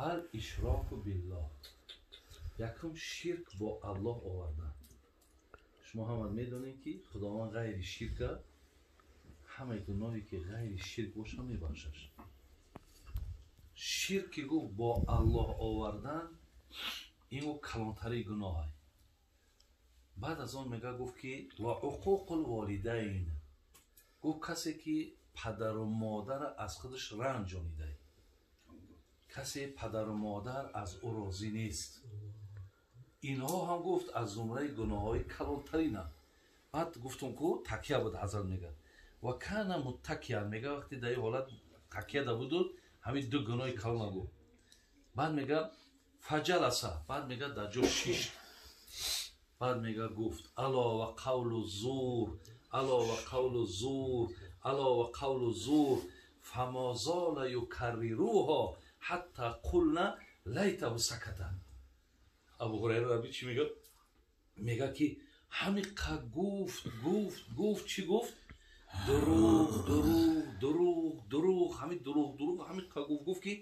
Ал-ишроку биллоҳ. Якум ширк бо Аллоҳ овардан. Шумо ҳама медонед, ки Худованд ғайри ширка ҳамаи гуноҳе ки ғайри ширк боша мебахшаш. Ширки гуфт бо Аллоҳ овардан ин калонтари гуноҳ. Баъд аз он мега гуфт ки ва уқуқул волидайн. Гуфт касе ки падару модара аз худаш ранҷонида, касе падару модар аз ӯ розӣ нест, инҳо ҳам гуфт аз зумраи гуноҳҳои калонтаринанд. Баъд гуфтум ку такя буд, ҳазрат мега ва кана муттакиян, мега вақте дар ин ҳолат такя да буду ҳамин ду гуноҳи калона гуфт. Баъд мега фаҷаласа, баъд мега дар ҷо шишт. Баъд мега гуфт ало ва қавлу зур, ало ва қавлу зур, ало ва қавлу зур, фама зола юкаррируҳо ҳатта қулна лайтаҳу саката. Абу Ҳурайра раби чӣ мега? Мега ки ҳамиқа гуфт, гуфт, гуфт, чӣ гуфт? Дурӯғ, дурӯғ, дурӯғ, дурӯғ, ҳамин дурӯғ, дурӯғ, ҳамиқа гуфт, гуфт ки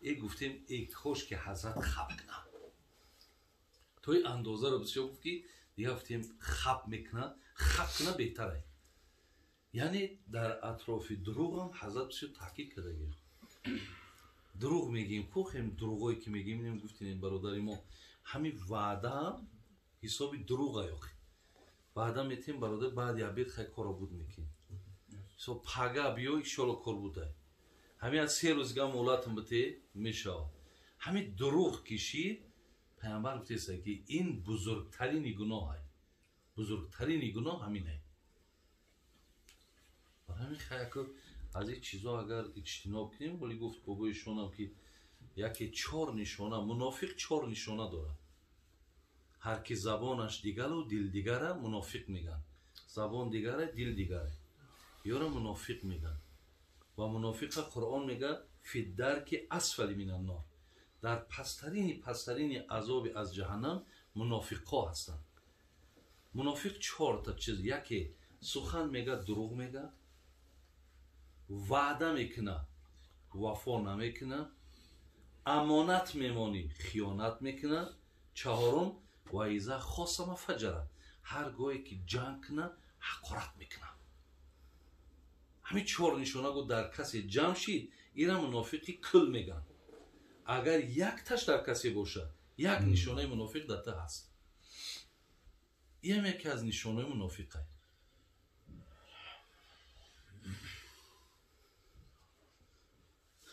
э гуфтем э кош ки ҳазрат хаб кунад. То ин андозаро бисёр гуфт ки дига гуфтем хаб мекунад, хаб кунад беҳтарай. Яъне дар атрофи дурӯғам ҳазрат бисёр таъкид кардагӣ. Дурӯғ мегӯем ку, хем дурӯғое ки мегӯем, инем гуфтем бародари мо, ҳамин ваъдаам ҳисоби дурӯға ёхи. Ваъда метем бародар, баъди обед хай корро буд мекунем. Ҳисоб пага биё, иншоалло кор будай. Ҳамин аз 3 рӯзга муҳлатам бите мешавад. Ҳамин дурӯғ кишид, пайғамбар гуфтеста ки ин бузургтарини гуноҳ. Бузургтарини гуноҳ ҳамин. Барои ҳамин хаяку аз ин чизо агар иҷтиноб кунем, вале гуфт бобои шонам ки яке 4 нишона, мунофиқ 4 нишона дорад. Ҳар ки забонаш дигару дил дигара мунофиқ меган. Забон дигара, дил дигара. Ёра мунофиқ меган. Ва мунофиқа Қуръон мега фи дарки асфали минан нор. Дар пастарини азоби аз ҷаҳаннам мунофиқҳо ҳастанд. Мунофиқ 4 та чиз, яке сухан мега, дурӯғ мега, ваъда мекуна, вафо намекуна, амонат мемонӣ, хиёнат мекуна, чаҳорум ва иза хосама фаҷара, ҳар гоҳе ки ҷанг куна ҳақорат мекуна. Ҳамин 4 нишона гу дар касе ҷамъ шид, ира мунофиқи кул меган. Агар якташ дар касе бошад, як нишонаи мунофиқ дар та ҳаст. Иам яке аз нишонаи мунофиқай.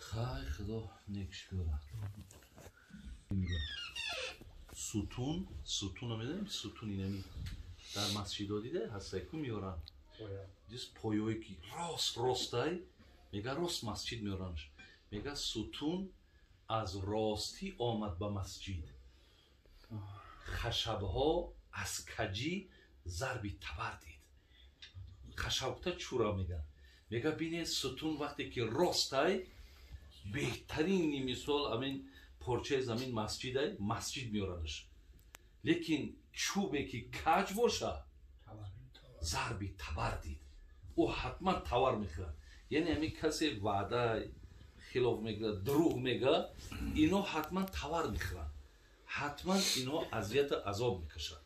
Хай худо некш биёрад. Сутун, сутуна медонем, сутун инами дар масҷидо дида ҳастай ку меоранд. Дис поёе ки рост ростай, мега рост масҷид меоранш. Мега сутун аз ростӣ омад ба масҷид. Хашабҳо аз каҷӣ зарби табар дид. Хашабта чура меган. Мега бинед сутун вақте ки ростай, беҳтарини мисол амин порчаи замин масҷидай, масҷид меоранш. Лекин чӯбе ки каҷ боша, зарби табар дид. Ӯ ҳатман тавар мехӯрад. Яъне ҳамин касе ваъда хилоф мегӯяд, дурӯғ мегӯяд, ино ҳатман тавар мехӯранд. Ҳатман ино азияту азоб мекашанд.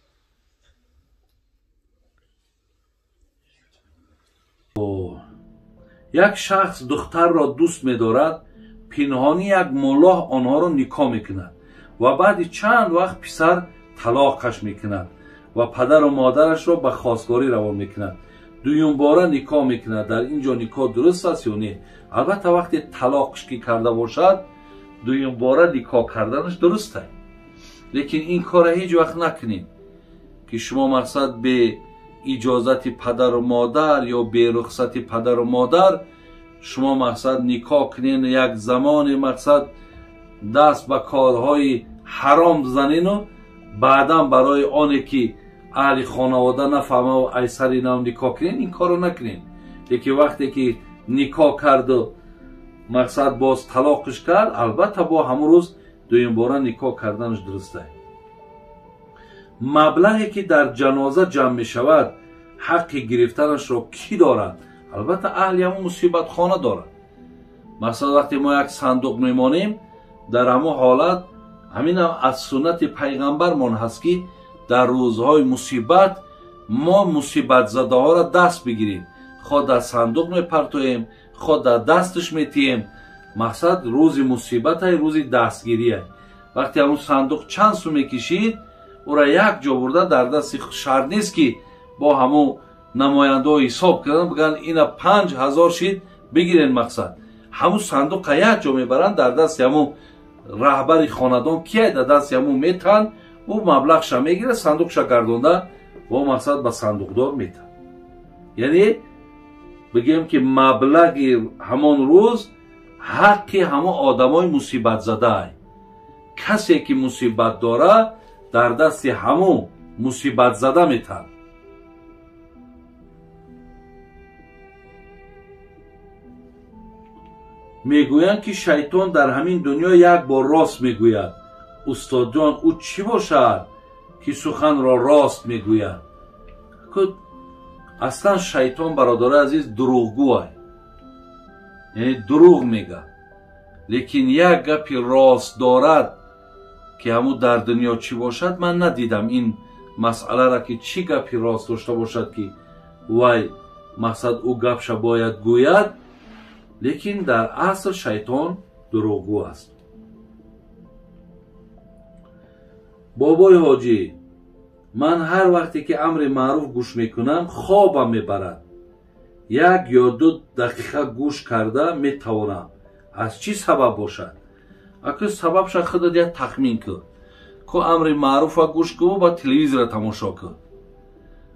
Як шахс духтарро дӯст медорад, пинҳонӣ як муллоҳ онҳоро никоҳ мекунад ва баъди чанд вақт писар талоқаш мекунад ва падару модарашро ба хостгорӣ равон мекунад. Дуюмбора никоҳ мекунад. Дар ин ҷо никоҳ дуруст аст ё не? Албатта вақте талоқш ки карда бошад, дуюмбора никоҳ карданаш дуруст аст. Лекин ин корро ҳеҷ вақт накунед ки шумо мақсад бе иҷозати падару модар ё бе рухсати падару модар шумо мақсад никоҳ кунед, як замоне мақсад даст ба корҳои ҳаром занену баъдан барои оне ки аҳли хонавода нафаҳмаву айсари нав никоҳ кунед, ин корро накунед. Лекин вақте ки никоҳ карду мақсад боз талоқш кард, албатта бо ҳамон рӯз дуюмбора никоҳ карданаш дуруст аст. Маблағе ки дар ҷаноза ҷамъ мешавад, ҳаққи гирифтанашро кӣ дорад? Албатта аҳли ҳамон мусибатхона дорад. Масалан, вақте мо як сандуқ мемонем, дар ҳамон ҳолат ҳаминам аз суннати пайғамбармон ҳаст, ки дар рӯзҳои мусибат мо мусибатзадаҳоро даст бигирем. Хо дар сандуқ мепартоем, хо дар дасташ метиҳем. Мақсад рӯзи мусибатай, рӯзи дастгирия. Вақте ҳамон сандуқ чанд сум мекишид, ӯра як ҷо бурда дар дасти шарт нест, ки бо ҳамон намояндаҳо ҳисоб кардан бигӯянд ина 5000 шид, бигирен. Мақсад ҳамун сандуқа як ҷо мебаранд, дар дасти ҳамун раҳбари хонадон кияй, дар дасти ҳамун метаҳанд, ӯ маблағша мегирад, сандуқша гардонда бо мақсад ба сандуқдор метаҳад. Яъне бигӯем, ки маблағи ҳамон рӯз ҳаққи ҳамон одамои мусибатзадаай. Касе ки мусибат дора, дар дасти ҳамун мусибатзада метаҳад. Мегӯянд, ки шайтон дар ҳамин дунё як бор рост мегӯяд. Устодҷон, ӯ чӣ бошад, ки суханро рост мегӯяд? Аслан шайтон, бародарои азиз, дурӯғгӯай, яъне дурӯғ мегӯяд, лекин як гапи рост дорад, ки ҳамун дар дунё чӣ бошад, ман надидам ин масъаларо, ки чӣ гапи рост дошта бошад, ки вай мақсад ӯ гапша бояд гӯяд. Лекин дар асл шайтон дурӯғгӯ аст. Бобои ҳоҷӣ, ман ҳар вақте ки амри маъруф гӯш мекунам, хобам мебарад. 1 ё 2 дақиқа гӯш карда метавонам. Аз чӣ сабаб бошад? Аку сабабша худат як тахмин кун. Ку амри маъруфа гӯш кун, ба телевизора тамошо кун.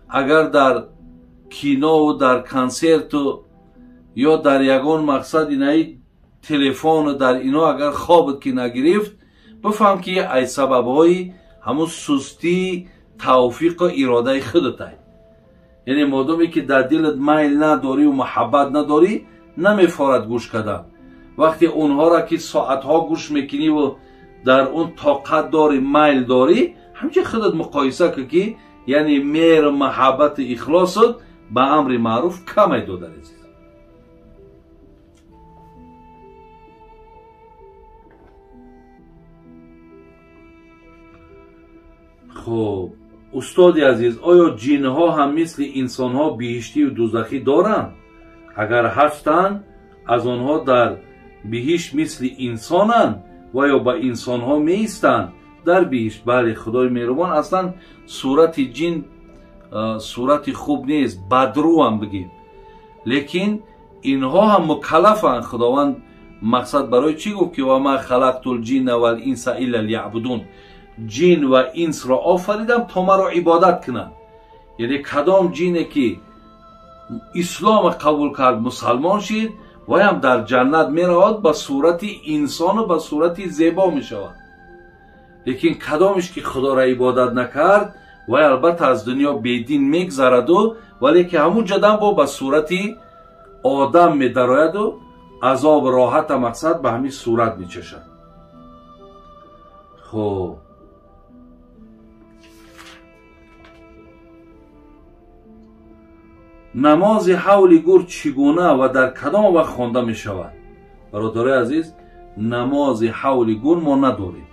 Агар дар кинову дар консерту ё дар ягон мақсад инаи телефону дар ино агар хобат ки нагирифт, бифаҳм, ки ай сабабҳои ҳамун сустии тавфиқу иродаи худатай. Яъне модоме ки дар дилат майл надорию муҳаббат надорӣ, намефорад гӯш кардан. Вақте онҳоро ки соатҳо гӯш мекуниву дар он тоқат дорӣ, майл дорӣ, ҳамчи худат муқоиса кун, ки яъне меҳру муҳаббату ихлосат ба амри маъруф камай додар азиз. Хуб, устоди азиз, оё ҷинҳо ҳам мисли инсонҳо биҳиштию дӯзахӣ доранд? Агар ҳастанд, аз онҳо дар биҳишт мисли инсонанд ва ё ба инсонҳо меистанд дар биҳишт? Бале, Худои меҳрубон, аслан сурати ҷин сурати хуб нест, бадрӯам бигем, лекин инҳо ҳам мукаллафанд. Худованд мақсад барои чӣ гуфт, ки ва ма халақту лҷинна вал инса илла лияъбудун, ҷин ва инсро офаридам то маро ибодат кунанд. Яъне кадом ҷине ки ислома қабул кард, мусалмон шид, ваям дар ҷаннат меравад, ба сурати инсону ба сурати зебо мешавад. Лекин кадомеш ки худоро ибодат накард, вай албатта аз дунё бедин мегзараду, вале ки ҳамун ҷадам бо ба сурати одам медарояду азоб роҳата мақсад ба ҳамин сурат мечашад. Хуб, намози ҳавли гур чӣ гуна ва дар кадом вақт хонда мешавад? Бародарои азиз, намози ҳавли гур мо надорем.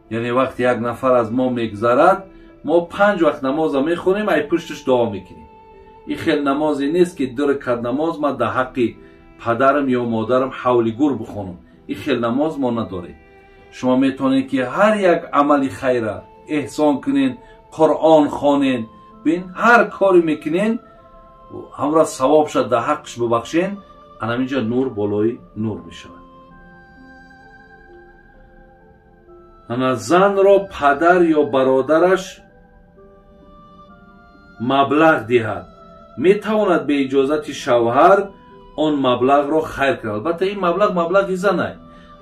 Яъне вақте як нафар аз мо мегзарад, мо 5 вақт намоза мехонем, ай пушташ дуо мекунем. Ин хел намозе нест, ки 2 ракат намоз ман дар ҳаққи падарам ё модарам ҳавли гур бихонам. Ин хел намоз мо надорем. Шумо метавонед, ки ҳар як амали хайра эҳсон кунен, Қуръон хонен, бин ҳар коре мекунен, ҳамра савобша дар ҳаққш бубахшен, анаминҷа нур болои нур мешавад. Ана занро падар ё бародараш маблағ диҳад, метавонад бе иҷозати шавҳар он маблағро хайр кунад? Албатта ин маблағ маблағи занай.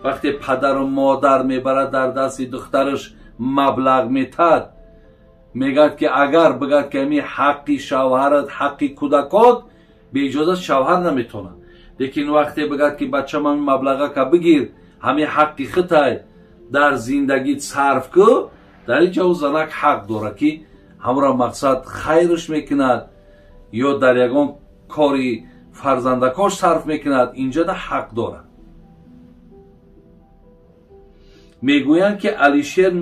Вақте падару модар мебарад дар дасти духтараш маблағ метаҳад, мегӯяд, ки агар бигӯяд, ки ҳамин ҳаққи шавҳарат, ҳаққи кӯдакот, бе иҷозат шавҳар наметавонад. Лекин вақте бигӯяд, ки бачам, ҳамин маблағака бигир, ҳамин ҳаққи хутай дар зиндагит сарф кӯ, дар ин ҷо ӯ занак ҳақ дорад, ки ҳамро мақсад хайрш мекунад ё дар ягон кори фарзандакош сарф мекунад, инҷода ҳақ дорад. Мегӯянд ки Алишер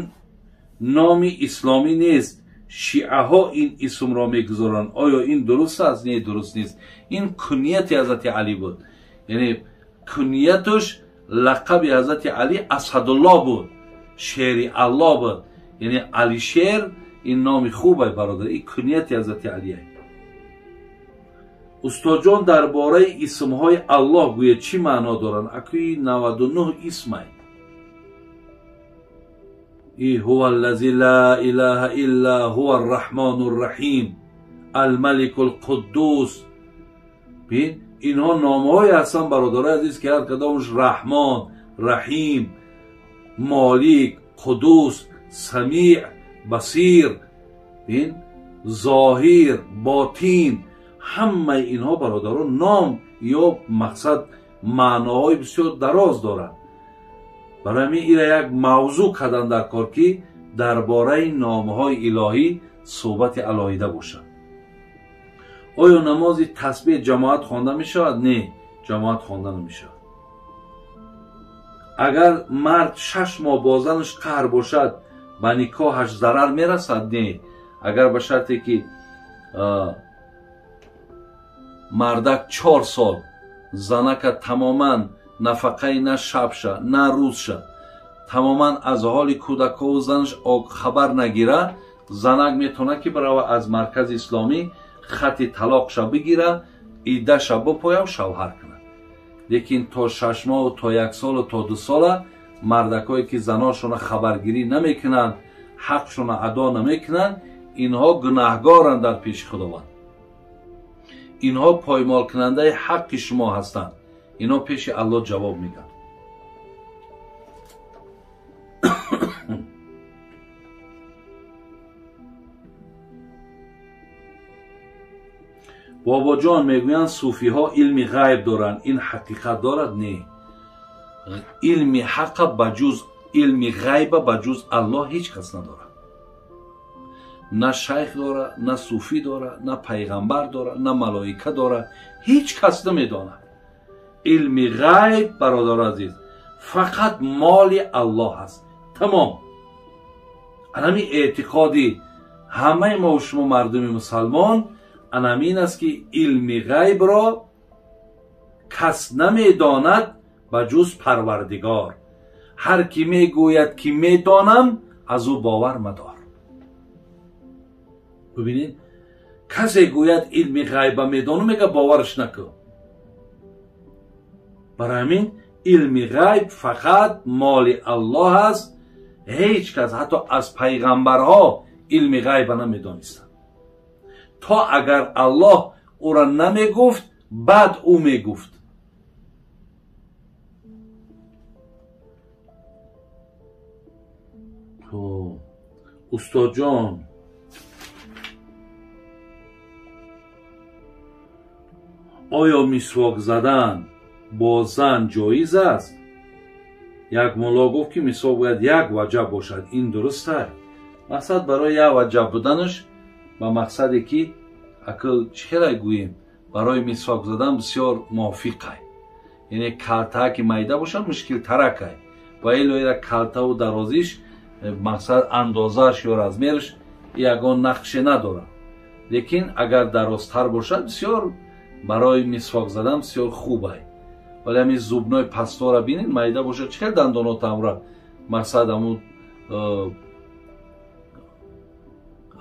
номи исломӣ нест, шиаҳо ин исмро мегузоранд. Оё ин дуруст аст? Не, дуруст нест. Ин кунияти ҳазрати Алӣ буд, яъне кунияташ лақаби ҳазрати Алӣ Асадулло буд, шери Алло буд. Яъне Алишер ин номи хуб ай бародар, ин кунияти ҳазрати Алӣ ай. Устодҷон, дар бораи исмҳои Аллоҳ гӯяд, чӣ маъно доранд? Акӯи 99 исм ай. И ҳува аллази ла илаҳа илла ҳува арраҳмону рраҳим алмалику лқуддус. Бин, инҳо номҳое ҳастанд бародарои азиз, ки ҳар кадомаш Раҳмон, Раҳим, Молик, Қудус, Самиъ, Басир, бин, Зоҳир, Ботин, ҳамаи инҳо бародарон ном ё мақсад маъноҳои бисёр дароз доранд. Барои ҳамин ира як мавзӯъ кардан дар кор, ки дар бораи номҳои илоҳӣ суҳбати алоҳида бошад. Оё намози тасбеҳ ҷамоат хонда мешавад? Не, ҷамоат хонда намешавад. Агар мард 6 моҳ бо занаш қаҳр бошад, ба никоҳаш зарар мерасад? Не, агар ба шарте ки мардак 4 сол занака тамоман нафақаи на шабша на рӯзша, тамоман аз ҳоли кӯдакҳову занаш хабар нагира, занак метавонад ки барава аз маркази исломӣ хати талоқша бигира, иддаша бипояв, шавҳар кунад. Лекин то 6 моҳу то 1 солу то 2 сола мардакҳое ки заношона хабаргирӣ намекунанд, ҳақшона адо намекунанд, инҳо гунаҳгоранд дар пеши Худованд. Инҳо поймолкунандаи ҳаққи шумо ҳастанд. Инҳо пеши Аллоҳ ҷавоб мегӯянд. Бобоҷон, мегӯянд суфиҳо илми ғайб доранд. Ин ҳақиқат дорад? Не, илми ҳақа ба ҷуз илми ғайба ба ҷуз Аллоҳ ҳеҷ кас надорад. На шайх дора, на суфӣ дора, на пайғамбар дора, на малоика дора, ҳеҷ кас намедонад. Илми ғайб бародари азиз фақат моли Аллоҳ аст, тамом. Анами эътиқоди ҳамаи мо шумо мардуми мусалмон анамин аст, ки илми ғайбро кас намедонад ба ҷуз Парвардигор. Ҳар ки мегӯяд ки медонам, аз ӯ бовар мадор. Бибинед, касе гӯяд илми ғайба медонам, мега бовараш накун. Барои ҳамин илми ғайб фақат моли Аллоҳ аст. Ҳеҷ кас ҳатто аз пайғамбарҳо илми ғайба намедонистанд. То агар Аллоҳ ӯра намегуфт, баъд ӯ мегуфт. Устодҷон, оё мисвок задан бо зан ҷоиз аст? Як мулло гуфт ки мисвок бояд як ваҷаб бошад. Ин дуруст аст? Мақсад барои як ваҷаб буданаш ба мақсаде ки акл чӣ хелай гӯем, барои мисвок задан бисёр мувофиқай. Яъне калтаа ки майда бошад мушкилтаракай, ва илоира калтаву дарозиш мақсад андозааш ё размераш ягон нақше надорад. Лекин агар дарозтар бошад, бисёр барои мисвок задан бисёр хубай. Вале ҳамин зубной пастора бинед, майда бошад, чӣ хел дандонотамра мақсад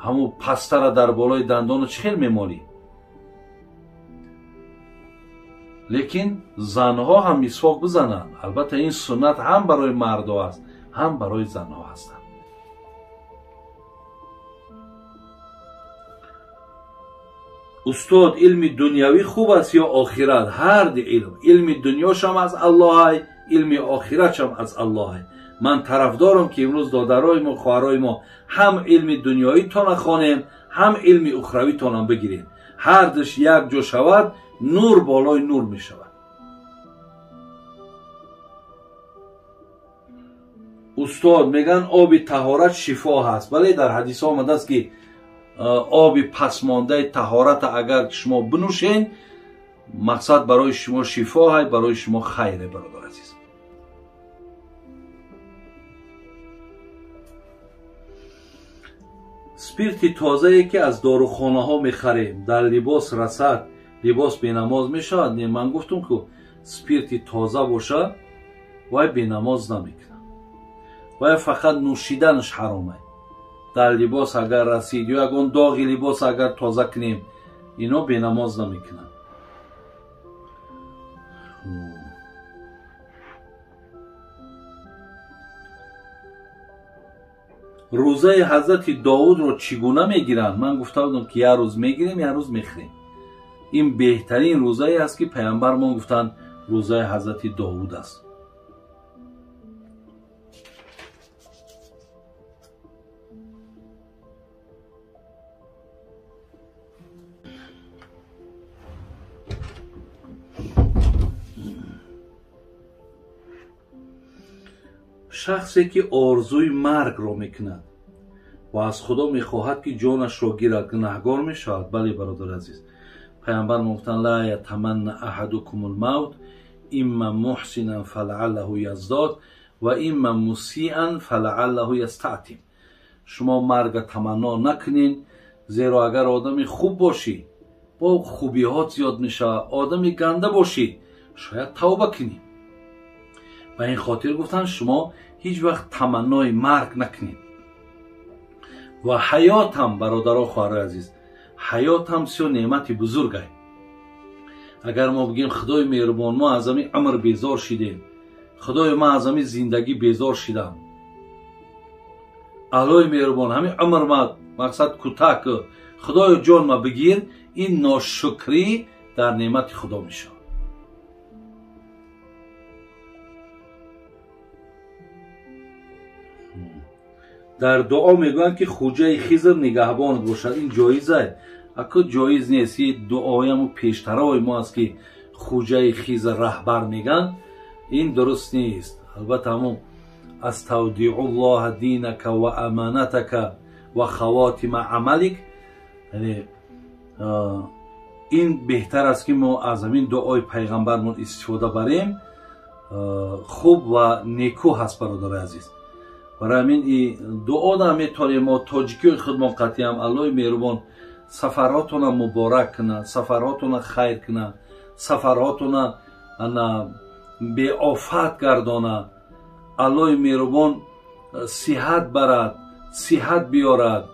ҳамун пастара дар болои дандоно чӣ хел мемолӣ? Лекин занҳо ҳам мисвок бизананд. Албатта ин суннат ҳам барои мардо аст, ҳам барои занҳо ҳастанд. Устод, илми дунявӣ хуб аст ё охират? Ҳар ди илм. Илми дунёшам аз Аллоҳай, илми охиратшам аз Аллоҳай. Ман тарафдорам ки имрӯз додарои мо, хоҳарои мо ҳам илми дунёитона хонем, ҳам илми ухравитонам бигирем. Ҳар диш як ҷо шавад, нур болои нур мешавад. Устод, мегӯянд оби таҳорат шифо ҳаст. Бале, дар ҳадисҳо омадааст ки оби пасмондаи таҳората агар шумо бинӯшед, Мақсад барои шумо шифо ҳай, барои шумо хайре, бародар азиз. Спирти тозае ки аз дорухонаҳо мехарем, дар либос расад, либос бенамоз мешавад? Не, ман гуфтам ки спирти тоза бошад, вай бенамоз намекунад. Вай фақат нӯшиданаш ҳаром аст. Дар либос агар расид ё ягон доғи либос агар тоза кунем, ино бенамоз намекунанд. Рӯзаи ҳазрати Довудро чӣ гуна мегиранд? Ман гуфта будам ки як рӯз мегирем, як рӯз мехӯрем. Ин беҳтарин рӯзае аст ки паямбармон гуфтанд рӯзаи ҳазрати Довуд аст. Шахсе ки орзуи маргро мекунад ва аз Худо мехоҳад ки ҷонашро гирад, гунаҳгор мешавад? Бале, бародари азиз. Паямбар гуфтанд: ла ятаманна аҳадукумул мавт имма муҳсинан фалааллаҳу яздод ва имма мусиан фалааллаҳу ястаътиб. Шумо марга таманно накунед, зеро агар одами хуб бошӣ, бо хубиҳот зиёд мешавад, одами ганда бошӣ, шояд тавба кунӣ. Ба ин хотир гуфтанд шумо ҳеҷ вақт таманнои марг накунед. Ва ҳаётам, бародаро, хоҳарои азиз, ҳаётам бисёр неъмати бузург аст. Агар мо бигӯем Худои меҳрубон, мо аз ҳамин умр безор шидем, Худои ман аз ҳамин зиндагӣ безор шидам, Аллоҳи меҳрубон ҳамин умр ма мақсад кӯтак, Худоё ҷон ма бигир, ин ношукрӣ дар неъмати Худо мешавад. Дар дуо мегӯянд ки хуҷаи Хизр нигаҳбонат бошад. Ин ҷоиз аст? Аку ҷоиз нест. Ин дуояму пештарои мо аст ки хуҷаи Хизр раҳбар мегӯянд, ин дуруст нест. Албатта ҳамун аставдиуллоҳа динака ва аманатака ва хавотима амалик, яъне ин беҳтар аст ки мо аз ҳамин дуои пайғамбармон истифода барем. Хуб ва некӯ ҳаст, бародари азиз. Барои ҳамин дуо наметавонем мо тоҷикиёи худмон қатъиам. Аллоҳи меҳрубон сафарҳотона муборак кунад, сафарҳотона хайр кунад, сафарҳотона беофат гардонад. Аллоҳи меҳрубон сиҳат барад, сиҳат биёрад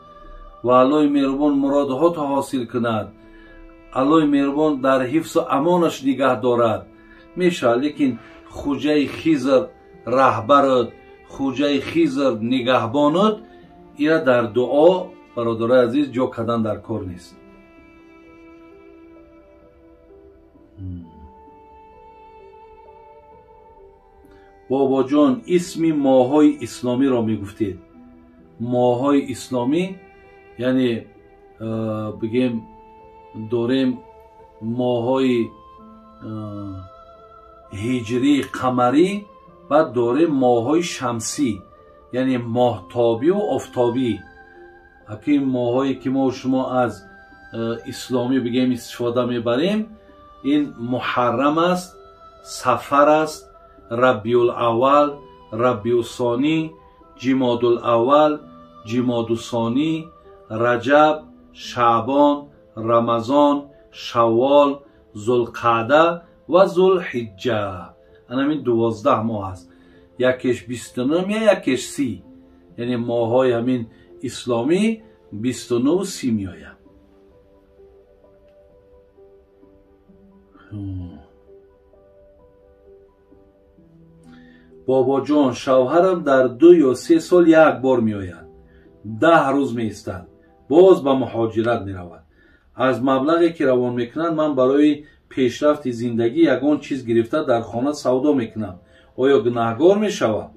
ва Аллоҳи меҳрубон муродҳото ҳосил кунад. Аллоҳи меҳрубон дар ҳифзу амонаш нигаҳ дорад. Мешавад, лекин хуҷаи Хизр раҳбарат, хуҷаи Хизр нигаҳбонат, ира дар дуо, бародарои азиз, ҷо кардан дар кор нест. Бобоҷон, исми моҳҳои исломиро мегуфтед. Моҳҳои исломӣ, яъне бигем дорем моҳҳои ҳиҷрӣ қамарӣ, баъд дорем моҳҳои шамсӣ, яъне моҳтобиву офтобӣ. Аки моҳҳое ки мо шумо аз исломӣ бигем истифода мебарем, ин муҳаррам аст, сафар аст, рабиулаввал, рабиусонӣ, ҷимодулаввал, ҷимодусонӣ, раҷаб, шаъбон, рамазон, шаввол, зулқаъда ва зулҳиҷҷа. Ана ҳамин 12 моҳ аст. Якеш 29 меяд, якеш 30. Яъне моҳҳои ҳамин исломӣ 29 30 меояд. Бобоҷон, шавҳарам дар 2 ё 3 сол як бор меояд, 10 рӯз меистад, боз ба муҳоҷират меравад. Аз маблағе ки равон мекунад, ман барои пешрафти зиндагӣ ягон чиз гирифта дар хона савдо мекунам. Оё гунаҳгор мешавам?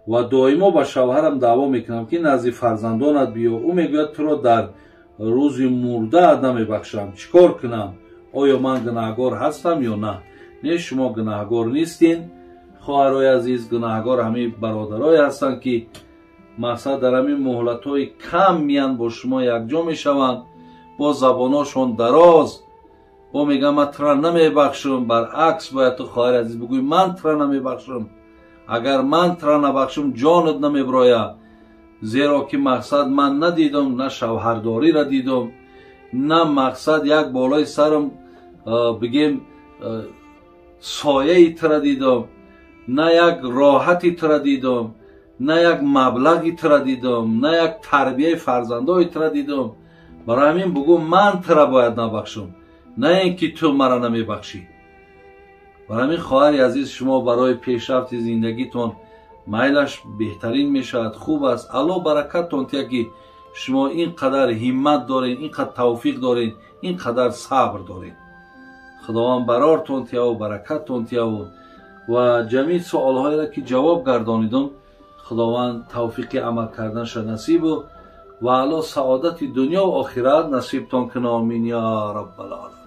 Ва доимо ба шавҳарам даъво мекунам ки назди фарзандонат биё. Ӯ мегӯяд туро дар рӯзи мурдаат намебахшам. Чӣ кор кунам? Оё ман гунаҳгор ҳастам ё на? Не, шумо гунаҳгор нестин, хоҳарои азиз. Гунаҳгор ҳамин бародарое ҳастанд ки мақсад дар ҳамин муҳлатҳои кам миянд, бо шумо якҷо мешаванд, бо забоношон дароз О мегӯям, ман тура намебахшам. Баръакс, бояд ту, хоҳари азиз, бигӯӣ: ман тура намебахшам. Агар ман тура набахшам, ҷонат намеброяд, зеро ки мақсад ман надидам, на шавҳардориро дидам, на мақсад як болои сарам, бигем, сояи тура дидам, на як роҳати тура дидам, на як маблағи тура дидам, на як тарбияи фарзандои тура дидам. Барои ҳамин бугӯ: ман тура бояд набахшам, на ин ки ту мара намебахшӣ. Барои ҳамин, хоҳари азиз, шумо барои пешрафти зиндагитон майлаш беҳтарин мешавад, хуб аст. Аллоҳ баракаттон тия, ки шумо ин қадар ҳиммат доред, ин қадар тавфиқ доред, ин қадар сабр доред. Худованд барортон тияву баракаттон тияву ва ҷамеи суолҳоеро, ки ҷавоб гардонидум, Худованд тавфиқи амал карданша насибу ва Аллоҳ саодати дунёву охират насибтон куна. Омин ё раббалоламин.